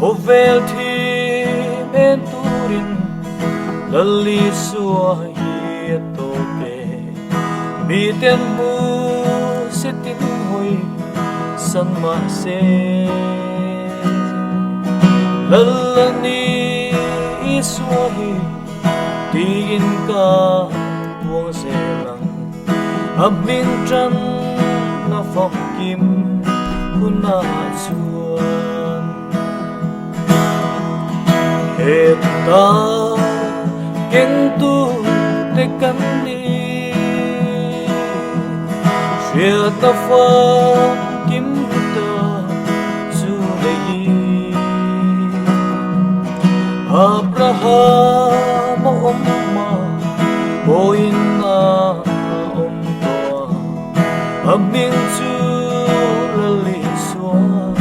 Khawvel thim en turin Lal Isua hi a tawp e. Miten hmu setin hawi san mah se. Lal a ni Isua hi tiin ka puang zel ang. A hming tan a famkim hunah chuan heta kengtu te kan ni. Hriatna famkim ta chu nei Abraham a awm a, pawhin a awm tawh a, a hming chu Lal Isua.